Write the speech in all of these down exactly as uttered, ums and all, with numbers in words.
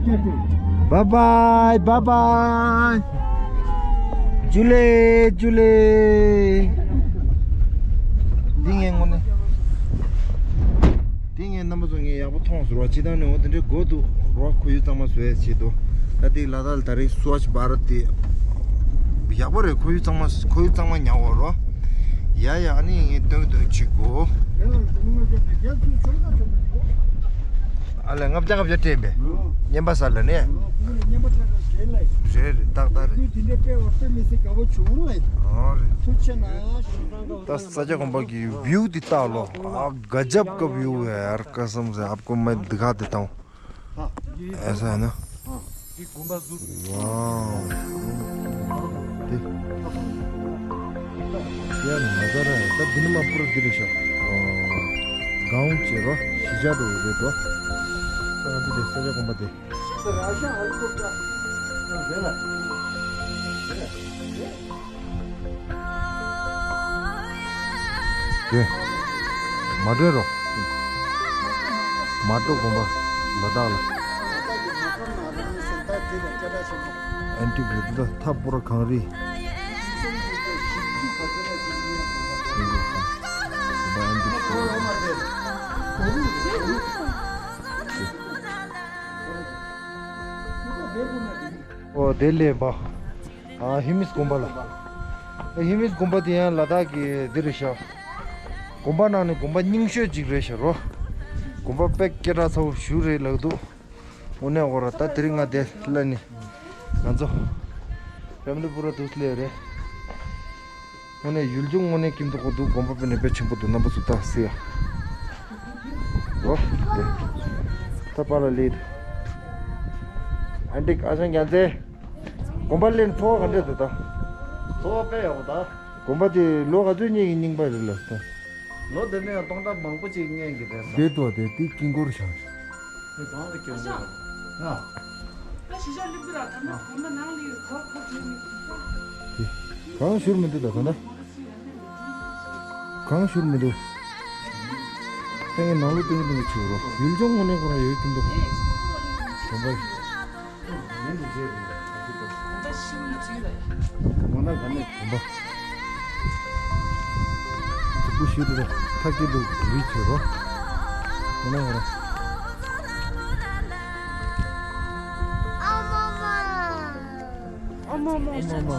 Bye bye, bye bye. ཇུ་ལེ། ཇུ་ལེ། འདི་ངའི་ངོ་ནས། འདི་ངའི་རྣམ་པ་ཚོ་ངས་ཡག་པོ་མཐོང་སོང་རོ། སྤྱི་བཏང་ནས་འོ་དེ་འདྲའི་དགོས་འདུག་རོ། ཁོར་ཡུག་གཙང་མ་བཟོ་ཡས་བྱེད་དོ། ད་དེ་ལ་དྭགས་ལ་ད་རེས་སུ་ཝ་ཆ་བྷ་རཏ་དེ་ཡག་པོ་རེད། ཁོར་ཡུག་གཙང་མ། ཁོར་ཡུག་གཙང་མ་ཉར་འོ་རོ། ཡ་ཡ། ཨ་ནི་ངས་སྟོན་སྟོན་བྱེད་དགོ། ཨ་ལས། ལྔ་བརྒྱ་ལྔ་བརྒྱ་སྤྲད་པས། རྔན་པ་ཟ་ལ་ནས། རེད་རེད། ཏག་ཏག་རེད། ཨོ་རེད། ད་ས་སྐྱ་དགོན་པ་གི་བིའུ་འདི་ལྟ་ལོ། ཨ་ག་ཇབ་ཀ་བིའུ་ཧེ་ཡར། कसम से आपको मैं दिखा देता हूँ। ऐसा है ना? वाओ। དེ། ཡ་ནི་ང་ཚོ་ར་ད་འདི་ནི་མ་པུ་ར་འདི་རེད་ཤག་ཨོ། གའོན་ཅེ་རོ། གཞིས་ཆགས་རོ་རེད་དོ། ཨ་འདི་རེད། ས་སྐྱ་དགོན་པ་དེ། དེ། མ་འདྲེ་རོ། མ་འདྲེ་དགོན་པ། ལ་དྭགས་ལ། ཨན་ཊིག་རེད་འདི་ད། ཐ་པུ་ར་གངས་རི། དགོན་པ་ཨན་ཊིག་ཨོ་དེ་ལས་པ། ཨ་ཧེ་མིས་དགོན་པ་ལ། ཨ་ཧེ་མིས་དགོན་པ་དེ་ཡང་ལ་དྭགས་ཀྱི་འདི་རེད་ཤག་དགོན་པ་ནང་ནས་དགོན་པ་རྙིང་ཤོས་ཅིག་རེད་ཤག་རོ། དགོན་པ་དཔེ་སྐད་གྲགས་ཚ་བོ་ཞིག་རེད་ལབ་འདུག་དངོས་གནས་འོ་ར། ད་དེ་རིང་ང་དེ་ལ་ནི་ང་ཚོ་ཕེ་མི་ལི་པུ་ར་དུས་སླེབས་རེད། དངོས་གནས་ཡུལ་ལྗོངས་དངོས་གནས་ཀྱི་འདུག་གོ་འདུག་དགོན་པ་དཔེ་ནས་དཔེ་ཆེན་པོ་འདུག་རྣམ་པ་ཚོ་ད་གཟིགས་ཡ། འོ་དེ། ད་པཱ་ལགས་ལེ། ཨན་ཊིག་ཨ་ཞང་རྒྱལ་མཚན། དགོན་པ་སླེབས་ཚོར་བ་ག་འདྲ་འདུག་ད། ཚོར་བ་དཔེ་ཡག་པོ་ད། དགོན་པ་དེ་ལོ་ག་ཚོད་སྔོན་གྱི་རྙིང་པ་རེད་ལ་ད། ལོ་དེ་ནས་ཡང་སྟོང་ཕྲག་མང་པོ་ཅིག་སྔོན་གྱི་རེད་ས། དེ་ཏོ་དེ་དེ་དཀྱིལ་འཁོར་བཞེངས། དེ་གང་དུ་སྐྱོན་དགོས་རེད། ང་། ད་གཞིས་ཆགས་སླེབས་དུས་ར་ད་ནི་དགོན་པ་ནང་ལ་ཡོད་ག་ཁོ་བྱས་མི་ཐུབ་ད། དེ་གང་བཞུར་མི་འདུག་ད་གང་ད། གང་བཞུར་མི་འདུག་ཏེང་ནང་ལོ་ཏེང་ཏེང་ཆུ་རོ། ཡུལ་ལྗོངས་དངོས་གནས་ཁོ་རང་ཡོད་ཀྱི་འདུག་དགོན་པ། དགོན་པ་ཞིག་རེད། ཐག་གི་འདུག་རི་ཆེ་རོ། དགོན་པ་ཁོ་རང་། ཨ་མ་མ། ཨ་མ་མ། ཨ་མ་མ།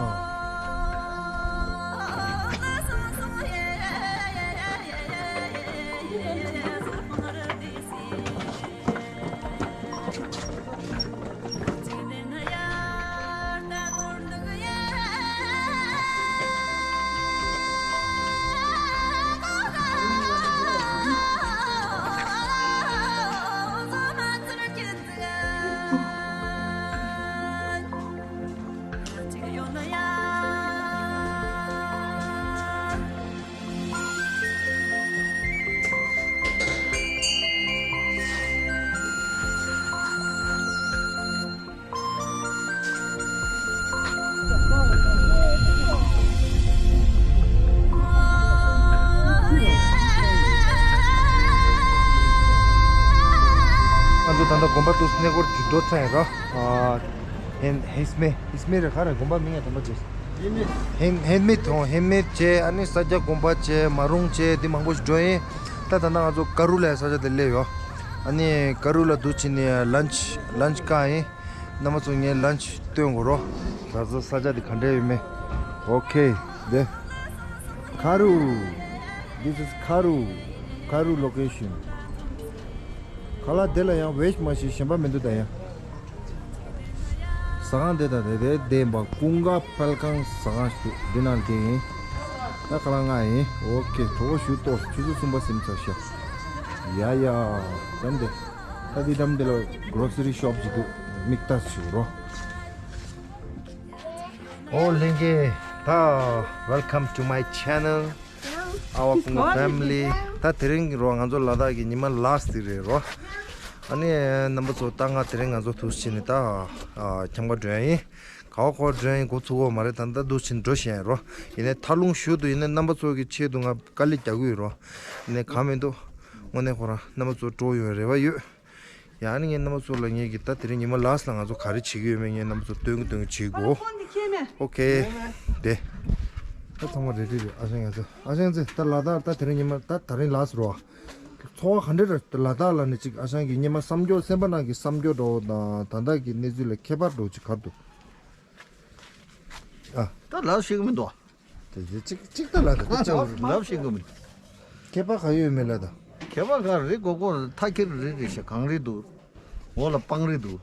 ང་ཚོ་ད་ལྟ་དགོན་པ་དུ་གནས་སྐོར་འགྲོ་ཚར་ཡིན་ར། ཨ། ཧན་ཧེ་སྨེ། ཧེ་སྨེ་རེད། ག་རེ་དགོན་པ་མིང་ཡང་དམ་པ་བྱས། ཧན་ཧན་སྨེ་དང་ཧེ་སྨེ་བྱས། ཨ་ནི་ས་སྐྱ་དགོན་པ་བྱས། མ་རུང་བྱས། འདི་མང་པོ་ཞིག་འགྲོ་ཡིན། ད་ད་ལྟ་ང་ཚོ་ཀ་རུ་ལ་ས་ཆ་དེ་སླེབས་ཡོད། ཨ་ནི་ཀ་རུ་ལ་འདུག་ཕྱིན་ནས་ལན་ཆི་ལན་ཆི་བཀག་ཡིན། རྣམ་པ་ཚོ་ངས་ལན་ཆི་སྟོན་དགོས་རོ། ད་ཚོ་ས་ཆ་དེ་ག་འདྲ་ཡོད་མེད། ཨོ་ཁེ། དེ། ཀ་རུ། This is ཀ་རུ། ཀ་རུ་ལོ་ཀེ་ཤན། ཁ་ལག་དེ་ལ་ཡང་ཝེཇ་མ་གཞི་གཞན་པ་མི་འདུག་ད་ཡང་། ཟ་ཁང་དེ་དང་དེ་དེ་བདེན་པ་ཀུན་དགའ་དཔལ་ཁང་ཟ་ཁང་ཞིག་འདུག་འདི་ནང་དེ་ཡིན། ད་ཁ་ལག་ལྔ་ཡིན། ཨོ་ཁེ། གྲོགས་པོ་ཞུ་ཏོ། ཆུ་ཚོད་གསུམ་པ་ཟིན་ཚར་ཤག་ཡ་ཡ། འགྲམ་དེ། ད་འདི་འགྲམ་དེ་ལ་གྷོ་རོ་སི་རི་ཤོབ་ཅིག་འདུག་མིག་ལྟ་ཞིག་རོ། ཨོ་ལྷན་རྒྱས། ད། Welcome to my channel, our Kongo family. ད་དེ་རིང་རོ་ང་ཚོ་ལ་དྭགས་ཀྱི་ཉི་མ་ལ་སི་ཊི་རེད་རོ། ཨ་ནི་རྣམ་པ་ཚོ་ད་ང་དེ་རིང་ང་ཚོ་དུས་ཕྱིན་ནས་ད་ཁྱམས་ཁ་འགྲོ་ཡ་ཡིན། ག་བ་ཁོ་འགྲོ་ཡ་ཡིན། འགོ་ཚུགས་ཡོད་མ་རེད། ད་ད་དུས་ཕྱིན་འགྲོ་བཞིན་རོ། ཡིན་ནའི་ཐར་ལུང་ཞུ་འདུག་ཡིན་ནའི་རྣམ་པ་ཚོ་གི་ཆེད་དུ་ང་དཀའ་ལས་རྒྱག་གི་ཡོད་རོ། ཡིན་ནའི་གང་མི་འདུག་དངོས་གནས་ཁོ་རང་རྣམ་པ་ཚོ་སྤྲོ་ཡོང་རེ་བ་ཡོད། ཡང་ནི་ངས་རྣམ་པ་ཚོ་ལ་ངས་ཀྱི་ད་དེ་རིང་ཉི་མ་ལ་སི་ལ་ང་ཚོ་ག་རེ་བྱེད་ཀྱི་ཡོད་མེད་ངས་རྣམ་པ་ཚོ་སྟོན་གི་སྟོན་གི་བྱེད་དགོས། ཨོ་ཁེ། དེ། ད་ཚང་མ་རེ་རེ་རེ་ཨ་ཞང་ཡང་ཚེ་ཨ་ཞང་ཚེ་ད་ལ་དྭགས་ད་དེ་རིང་ཉི་མ་ད་ད་རིང་ལ་སི་རོ། ཚོར་བ་ག་འདྲ་རེད། ལ་དྭགས་ལ་ནི་ཅིག་ཨ་ཞང་གི་སྔོན་མ་བསམ་སྐྱོ་སེམས་པ་ནང་གི་བསམ་སྐྱོ་འདྲ་བོ་དང་ད་ལྟ་གི་གནས་ཚུལ་ལ་ཁྱད་པར་འདྲ་བོ་ཅིག་ག་རེ་འདུག་ཨ། ད་ལབ་ཤེས་ཀྱི་མི་འདུག་དེ་དེ་གཅིག་གཅིག་ད་ལབ་དང་གཅིག་ལབ་ཤེས་ཀྱི་མི་འདུག་ཁྱད་པར་ག་ཡོད་མེད་ལབ་དང་། ཁྱད་པར་ག་རེ་གོ་གོ་མཐའ་འཁྱེར་རེ་རེ་ཤག་གངས་རི་འདུག་འོག་ལ་སྤང་རི་འདུག་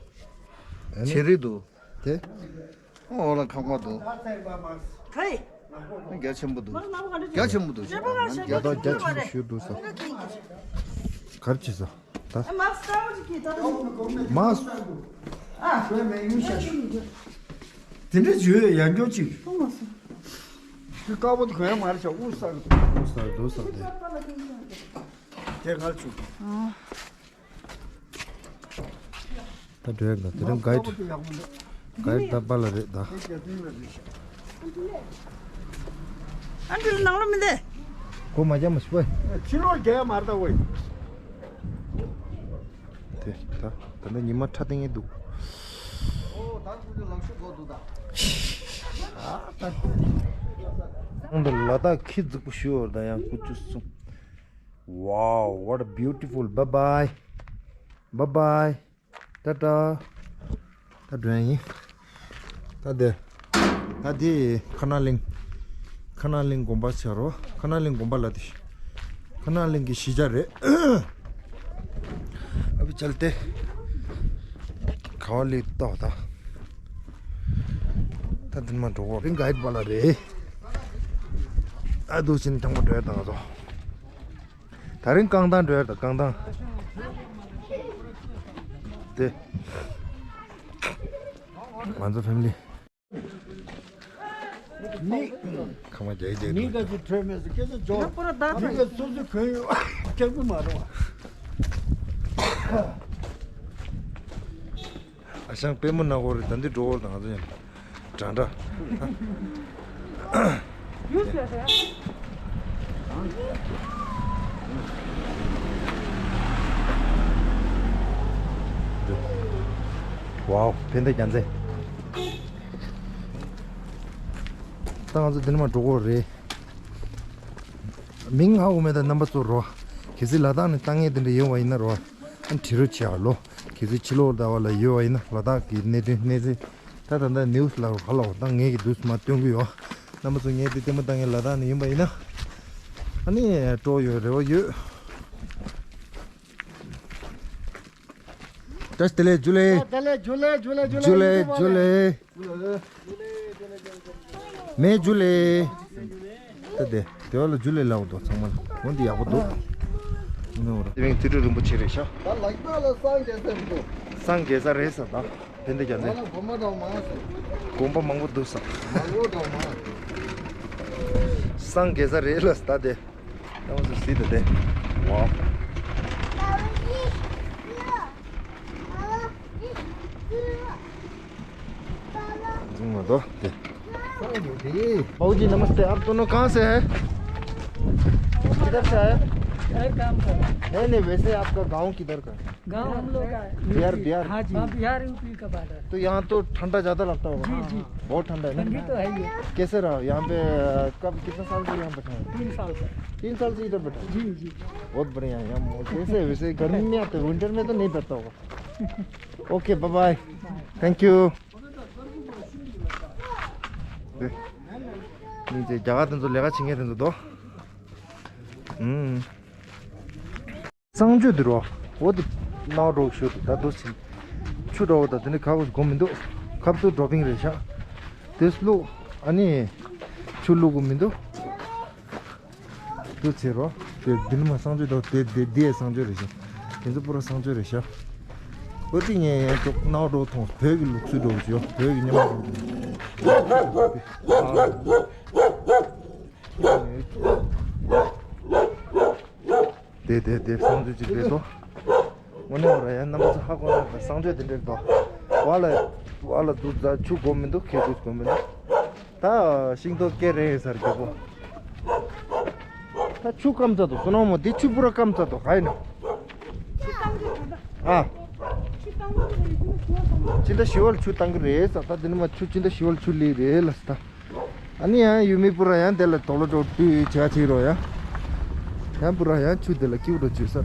ཨ་ནི་བྱེ་རི་འདུག་དེ། འོག་ལ་ཁང་པ་འདུག་ཧེ། རྒྱ་ཆེན་པོ་འདུག་རྒྱ་ཆེན་པོ་འདུག་རྒྱ་ཆེན་པོ་ཞུ་འདུག་ས། ག་རེ་བྱེད་ས། ད་མཱ་སི། དེ་འདྲ་བྱོས་ཡང་སྐྱོ་ཅིག་དཀར་པོ་དེ་གོན་ཡ་མ་རེད་ཤག་དབུ་སར་དུ། དབུ་སར་དུ་ས་དེ། དེ་གར་བྱུག་ད་འགྲོ་ཡ་ད་དེ་རིང་གའི་ཌི། གའི་ཌི་ད་པཱ་ལགས་རེད་ད། ཨ་འདྲ་ནང་ལ་མི་འདེ། གོ་མ་རྒྱ་མ་ཤི་བས། ཕྱི་ལོགས་རྒྱ་ཡ་མ་རེད་ད་ཝེ། དེ་ད་ད་ནི་ཉི་མ་ཁྲ་ཏིང་ངེ་འདུག་ཁོང་དུ་ལ་དྭགས་ཁྱི་རྫིག་པོ་ཞུ་བར་ད་ཡང་ཀུ་ཅུ་སུ། Wow, what a beautiful. Bye bye. Bye bye. ཊ་ཊ། ད་འགྲོ་ཡིན། ད་དེ། ད་དེ་ཁ་ན་གླིང་། ཁ་ན་གླིང་དགོན་པ་ཆ་རོ། ཁ་ན་གླིང་དགོན་པ་ལ་དེ། ཁ་ན་གླིང་གི་གཞིས་ཆགས་རེད། ཨ་བི་ཅལ་ཏེ། ག་བ་ལི་ཏོ་ད། ད་དེ་མ་འགྲོ་གོ་རིང་ག་ཡིད་པ་ལ་རེད། ཨ་དུ་ཕྱིན་དང་པོ་འགྲོ་ཡ་དང་ཚོ། ད་རིང་རྐང་ཐང་འགྲོ་ཡ་དང་རྐང་ཐང་། དེ། ང་ཚོ་ཕེ་མི་ལི། མི། ཁ་མ་རྒྱག་རྒྱག་མི་འགའ་ཅིག་བྲོས་མེད་ཟེར་སྐད་ཆ་འཇོག་པུ་ར་ད་མི་འགའ་སོ་སོའི་གོན་ཡོད་སྐྱག་པུ་མ་རེད་བ། ཨ་ཞང་པད་མོ་ནག་པོ་རེད། ད་འདི་འགྲོ་བོ་དང་ང་ཚོ་ཡང་འདྲ་འདྲ། ཝའོ་ཕན་བདེ་རྒྱ་མཚན། ད་ང་ཚོ་འདི་ནས་མར་འགྲོ་གི་རེད། མིང་ཧ་གོ་མེད་ད་རྣམ་པ་ཚོ་རོ། གལ་སྲིད་ལ་དྭགས་ནས་ལྟ་མཁན་དེ་འདྲ་ཡོད་པ་ཡིན་ན་རོ། ཨ་ནི་བྲིས་རོགས་བྱེད་ཨ་ལོ། གལ་སྲིད་ཕྱི་ལོགས་ལྟ་བ་ལ་ཡོད་པ་ཡིན་ན་ལ་དྭགས་ཀྱི་གནད་དོན་གནས་ཚུལ། ད་ད་ལྟ་ནིའུ་སི་ལ་ཧ་ལོ་ད་ངས་ཀྱི་དུས་སུ་མ་སྟོན་གི་ཡོད། རྣམ་པ་ཚོ་ངས་དེ་ལྟད་མོ་ལྟ་མཁན་ལ་དྭགས་ནས་ཡིན་པ་ཡིན་ན། ཨ་ནི་སྤྲོ་ཡོད་རེ་བ་ཡོད། བཀྲ་ཤིས་བདེ་ལེགས་ཇུ་ལེ། བདེ་ལེགས་ཇུ་ལེ་ཇུ་ལེ་ཇུ་ལེ། ཇུ་ལེ་ཇུ་ལེ། མེ་ཇུ་ལེ། ད་དེ་དེ་བ་ལ་ཇུ་ལེ་ལབ་འདུག་ཚང་མ་ལ་འོན་ཏེ་ཡག་པོ་འདུག་ཨ་ནི་འོ་ར་དེ་བས་ཚེ་སྒྲུབ་རིན་པོ་ཆེ་རེད་ཤག་ད་ལག་པ་ལ་སངས་རྒྱས་ས་མི་འདུག་སངས་རྒྱས་ས་རེད་ས་ད་ཕན་བདེ་རྒྱ་མཚན། ང་ལ་དགོན་པ་འདྲ་མང་སོང་། དགོན་པ་མང་པོ་འདུག་ས། མང་པོ་འདྲ་མང་། སངས་རྒྱས་ས་རེད་ལ་ས་ད་དེ། ད་ང་ཚོ་གཟིགས་དང་དེ། ཝའོ། འཛིང་མ་དོ་དེ། बाबू जी नमस्ते, आप दोनों कहाँ से हैं? किधर से आए? घर काम कर रहे हैं। नहीं, नहीं, वैसे आपका गांव किधर का है? गांव हम लोग का है। बिहार, बिहार। हाँ जी। हाँ, बिहार यूपी का बॉर्डर। तो यहाँ तो ठंडा ज़्यादा लगता होगा। जी, जी। बहुत ठंडा है ना? ठंडी तो है ही है। कैसे रहा यहाँ पे, अ, कब, कितना साल से यहाँ बैठे हैं? तीन साल से। तीन साल से इधर बैठे हैं? जी, जी। बहुत बढ़िया है यहाँ, कैसे है वैसे, गर्मी में आते हैं, विंटर में तो नहीं बैठता होगा। OK, bye bye. Thank you. ནི་ཚེ་རྒྱ་གར་དེ་ཚོ་ལས་ཀ་བྱེད་མཁན་དེ་ཚོ་དོ། ཨུམ། གསང་སྤྱོད་དེ་རོ། འོ་དེ་ནག་འགྲོ་ཤོད་དུ་ད་དུ་ཕྱིན། ཆུ་འདྲ་བོ་ད་དེ་ནི་ཁ་གོ་གོ་མི་འདུག་ཁབ་ཏུ་འགྲོ་པིང་རེད་ཤག་དེ་བླུག་ཨ་ནི། ཆུ་བླུག་གོ་མི་འདུག་དུ་ཚེ་རོ། དེ་དེ་ནི་མ་གསང་སྤྱོད་དོ་དེ་དེ་དེ་གསང་སྤྱོད་རེད་ཤག་དེ་ཚོ་པུ་ར་གསང་སྤྱོད་རེད་ཤག་འོ་དེ་ངས་ཡང་ཅོག་ནག་འགྲོ་མཐོང་བོད་ཀྱི་ལུགས་སྲོལ་འགྲོ་ཤོད་བོད་ཀྱི་ཉམས་འགྲོ། དེ་དེ་དེ་གསང་སྤྱོད་ཅིག་རེད་དོ། དངོས་གནས་ར་ཡ་རྣམ་པ་ཚོ་ཧ་གོ་ན་གསང་སྤྱོད་དེ་འདྲ་རེད་དོ། བ་ལ་བ་ལ་དུ་རྫ་ཆུ་སྒོ་མི་འདུག་ཁེ་ཁུ་སྒོ་མི་འདུག་ད་ཤིང་ཏོག་སྐྱེ་རེད་ཟེར་རྒྱུ་པོ། ད་ཆུ་སྐམ་ཚར་དོ་སོ་ནོ་མོ་འདི་ཆུ་པུ་ར་སྐམ་ཚར་དོ་ག་ཡིན་ནོ། ཨ། སྤྱི་ཟླ་བཞི་པ་ལ་ཆུ་བཏང་གི་རེད་ཟེར། ད་འདི་ནས་མར་ཆུ་སྤྱི་ཟླ་བཞི་པ་ལ་ཆུ་སླེབས་རེད་ལབ་ཟེར་ད། ཨ་ནི་ཡང་ཡུལ་མི་པུ་ར་ཡང་དེ་ལ་དོག་ལོ་འགྲོ་དུས་བྱ་བྱེད་རོགས་ཡ། ཡང་པུ་ར་ཡང་ཆུ་དེ་ལ་སྐྱིད་པོ་འགྲོ་བྱེད་ས།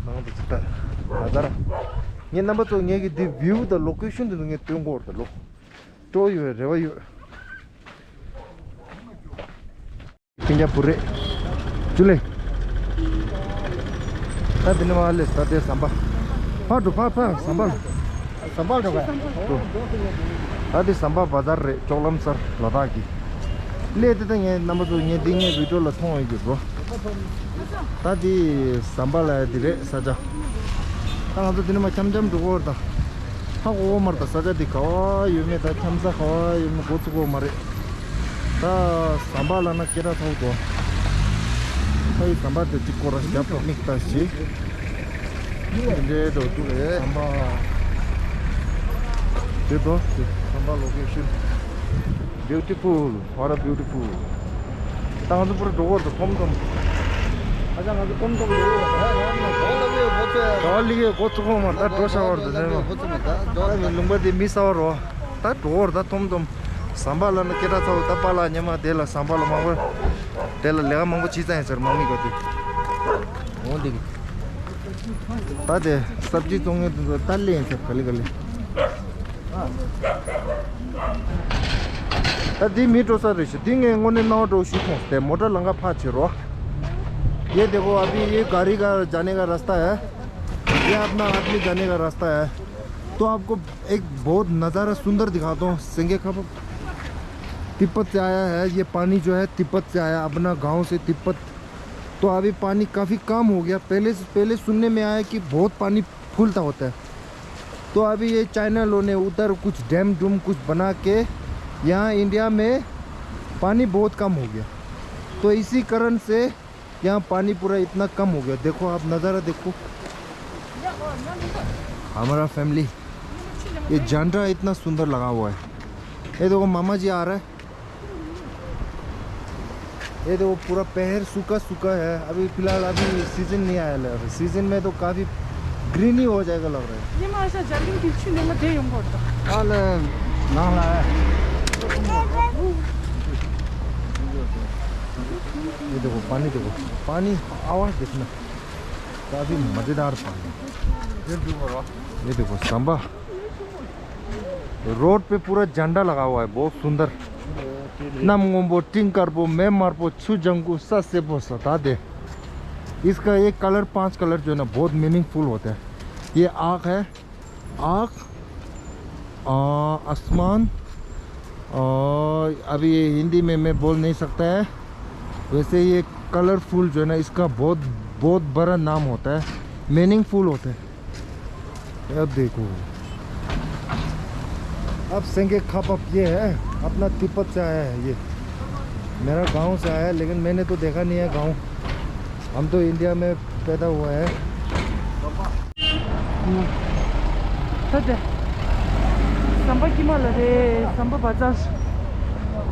ནང་དུ་ཅི་ལྟར་ལ་ད་ར། ངས་རྣམ་པ་ཚོ་ངས་ཀྱི་འདི་བིའུ་དང་ལོ་ཀེ་ཤོན་དེ་ཚོ་ངས་སྟོན་གོ་ར་ད་ལོ། སྤྲོ་ཡོད་རེ་བ་ཡོད། སྤུན་ཀྱག་བུ་རེད། ཅུ་ལེ། ད་འདི་ནས་མར་ལས་ས་དེ་ཟམ་པ། ཕར་འགྲོ་ཕར་ཕར་ཟམ་པ་ལ། ཟམ་པ་ལ་འགྲོ་ག་འགྲོ། ད་འདི་ཟམ་པ་བ་ཛར་རེད། ཅོག་ལམ་སར་ལ་དྭགས་ཀྱི། ལས་དེ་ད་ངས་རྣམ་པ་ཚོ་ངས་འདི་ངའི་བི་ཌིའོ་ལ་མཐོང་ཡོད་ཀྱི་རོ། ད་འདི་ཟམ་པ་ལ་འདི་རེད་ས་ཆ། ད་ང་ཚོ་འདི་ནས་མར་འཁྱམ་འཁྱམ་འགྲོ་གོ་ར་ད། ཧ་གོ་གོ་མ་རེད་ད། ས་ཆ་འདི་ག་བ་ཡོད་མེད་ད་འཁྱམ་ས་ག་བ་ཡོད་མེད་གོ་ཚུགས་གོ་མ་རེད། ད་ཟམ་པ་ལ་ན་སྐད་གྲགས་ཚ་བོ་འདུག་ད་ཡི་ཟམ་པ་དེ་གཅིག་སྐོར་ར་རྒྱབ་ཏུ་མིག་ལྟ་ཞིག་འདྲེ་འགྲོ་འདུག་རེད། ཟམ་པ་དེ་དོ་ཟམ་པ་ལོ་ཀེ་ཤོན། Beautiful, what a beautiful. ད་ང་ཚོ་པུ་ར་འགྲོ་གོ་ད་ཐོམ་ཐོམ། ཨ་ཅག་ང་ཚོ་ཐོམ་ཐོམ་འགྲོ་གོ་ད། ག་བ་ལི་གེ་གོ་ཚུགས་གོ་མ་ད་འགྲོ་ཤ་བར་དུ་ནས་མ། ད་ལུང་པ་དེ་མི་ས་བ་རོ། ད་འགྲོ་གོ་ད་ཐོམ་ཐོམ། ཟམ་པ་ལ་ན་སྐད་གྲགས་ཚ་བོ་ད་པཱ་ལགས་ཉི་མ་དེ་ལ་ཟམ་པ་ལ་མང་པོ། དེ་ལ་ལས་ཀ་མང་པོ་བྱེད་ཙང་ཡིན་ཟེར་མང་མི་ག་དུས། འོ་འདི་གི། ད་དེ་སབ་ཇི་བཙོང་མཁན་དེ་ཚོ་ད་ལེན་ཟེར་ག་ལེ་ག་ལེ། ད་འདི་མི་འགྲོ་ས་རེད་ཤག་འདི་ངས་དངོས་གནས་སྣང་བ་འགྲོ་ཞིག་མཐོང་སྟེ་མོ་ཊ་ལམ་ཁ་ཕར་བྱེད་རོགས། ये देखो, अभी ये गाड़ी का जाने का रास्ता है, ये अपना आदमी जाने का रास्ता है। तो आपको एक बहुत नज़ारा सुंदर दिखाता हूँ, संगे खबर तिब्बत से आया है, ये पानी जो है तिब्बत से आया, अपना गांव से तिब्बत। तो अभी पानी काफ़ी कम हो गया। पहले पहले सुनने में आया कि बहुत पानी फूलता होता है। तो अभी ये चाइना लोगों ने उधर कुछ डैम डूम कुछ बना के यहाँ इंडिया में पानी बहुत कम हो गया। तो इसी कारण से यहाँ पानी पूरा इतना कम हो गया। देखो, आप नज़ारा देखो, हमारा फैमिली, ये झंडा इतना सुंदर लगा हुआ है। ये देखो, मामा जी आ रहा है। ये देखो, पूरा पहाड़ सूखा सूखा है। अभी फिलहाल अभी सीजन नहीं आया लग रहा। सीजन में तो काफ़ी ग्रीन ही हो जाएगा लग रहा है। ये माशा जल्दी की छु ने मत दे यूं बोल तो। हाल ना ला। ये देखो, पानी देखो, पानी आवाज़ देखना, काफ़ी मज़ेदार पानी। ये देखो, सांबा। रोड पे पूरा झंडा लगा हुआ है, बहुत सुंदर। नम गोम्बो, टिंग करबो, मैं मारबो, छु जंगू, सा से बो सा, ता दे। इसका एक कलर, पांच कलर जो है ना, बहुत मीनिंगफुल होता है। ये आँख है, आँख, आ, आसमान, आ, अभी ये हिंदी में मैं बोल नहीं सकता है। वैसे ये कलरफुल जो है ना, इसका बहुत, बहुत बड़ा नाम होता है, मीनिंगफुल होता है। अब देखो, अब संगे खपप ये है, अपना तिब्बत से आया है ये। मेरा गांव से आया है, लेकिन मैंने तो देखा नहीं है गांव। हम तो इंडिया में पैदा हुआ है। ད་དེ་ཟམ་པ་ཀི་མ་ལ་རེད། ཟམ་པ་བ་ཛར།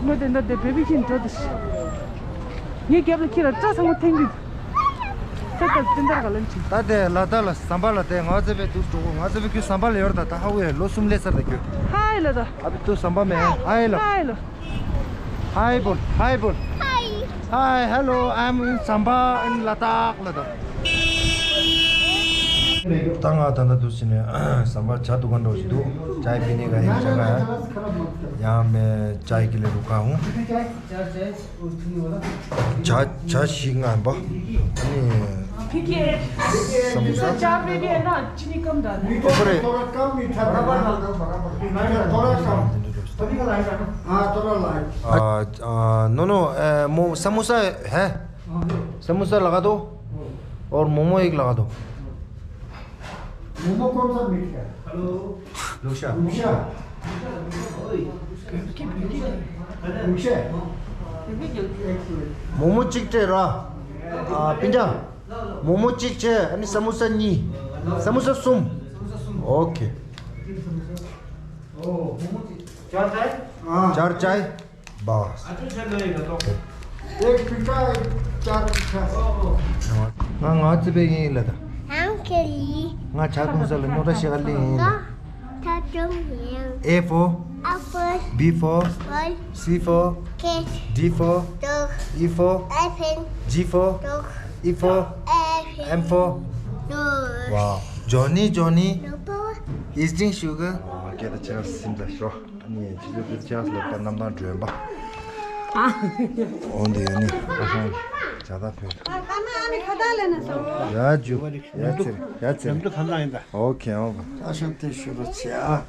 ངོས་དེ་འདྲ་དེ་བེ་བི་ཁྱིན་འགྲོ་དེ། ངའི་རྒྱབ་ལ་ཁྱེད་ལ་སྐྲ་ཚང་མ་འཐེན་གྱི། ད་ད་ཏིན་ཏར་ག་ལན་ཅི། ད་དེ་ལ་ད་ལ་ཟམ་པ་ལ་དེ་ང་ཚེ་བེ་དུ་འགྲོ་གོ། ང་ཚེ་བེ་ཁྱོད་ཟམ་པ་ལ་ཡོར་ད་ད་ཧ་ཝེ་ལོ་གསུམ་ལས་སར་ད་ཁྱོད། ཧའི་ལ་ད། ཨ་བི་དུ་ཟམ་པ་མེ་ཧའི་ལ། ཧའི་ལ། Hi, Bol. Hi, Bol. Hi. Hi, hello. I'm in Samba in Ladakh, Ladakh. ད་ང་ད་ལྟ་དུ་ཕྱིན་ནས་ཟམ་པ་ཇ་འདུ་ག་འགྲོ་ཞིག་འདུག་ཇའི་པི་ནེ་ག་ཡིན་ཇ་ག་ཡ། ཡང་མེ་ཇའི་ཀི་ལེ་རུ་ཁ་ཧུང་། ཇ་ཇ་ཞིག་ང་ཡིན་པ། ཨ་ནི། ཕི་ཀེ། ས་མུ་ས། ཇ་པི་ནེ་ན་ཅི་ནི་ཀམ་ད་ནི། ཨོ་ཁོ་རེ། थोड़ा कम मीठा रखना। थोड़ा कम। हाँ, थोड़ा लाइट। आ, आ, नो, नो, ए, मो-, समोसा है? हाँ, है। समोसा लगा दो। हाँ। और मोमो एक लगा दो। मोमो कौन सा मीठा है? हेलो। लुशा। लुशा। लुशा। मोमो चिकटे रा। आ, पिंजा। मोमो चिकटे, अनि समोसा नी। समोसा सुम। ओके। चार चाय? हाँ। चार चाय? बस। एक फीका, एक चार फीका। ང་ང་ཚེ་བེ་ཡིན་ལ་ད། ཧང་ ཁེ་ལི། ང་ཇ་འཐུང་ས་ལ་རྙོག་དྲ་བཤད་ག་སླེབས་ཡིན། ང་ཇ་འཐུང་ཡིན། A for apple, B for apple, C for cat, D for dog, E for elephant, G for geography, F for M for wow. Johnny, Johnny is drinking sugar. Get the chance, seems like straw. ནི་ཕྱི་ཚུལ་ཕྱི་ཆགས་ལ་པ་རྣམ་ཐར་སྒྲོན་པ། འོན་ཏེ་ཡོད་ནི་ཨ་ཧང་ཇ་ད་ཕེ། ཡ་ཇུ་ཡ་ཚེ་ཡ་ཚེ། ཨོ་ཁེ་ཨོ་ཁེ། ཨ་ཤམ་ཏེ་ཤུ་རུ་ཆེ་ཨ།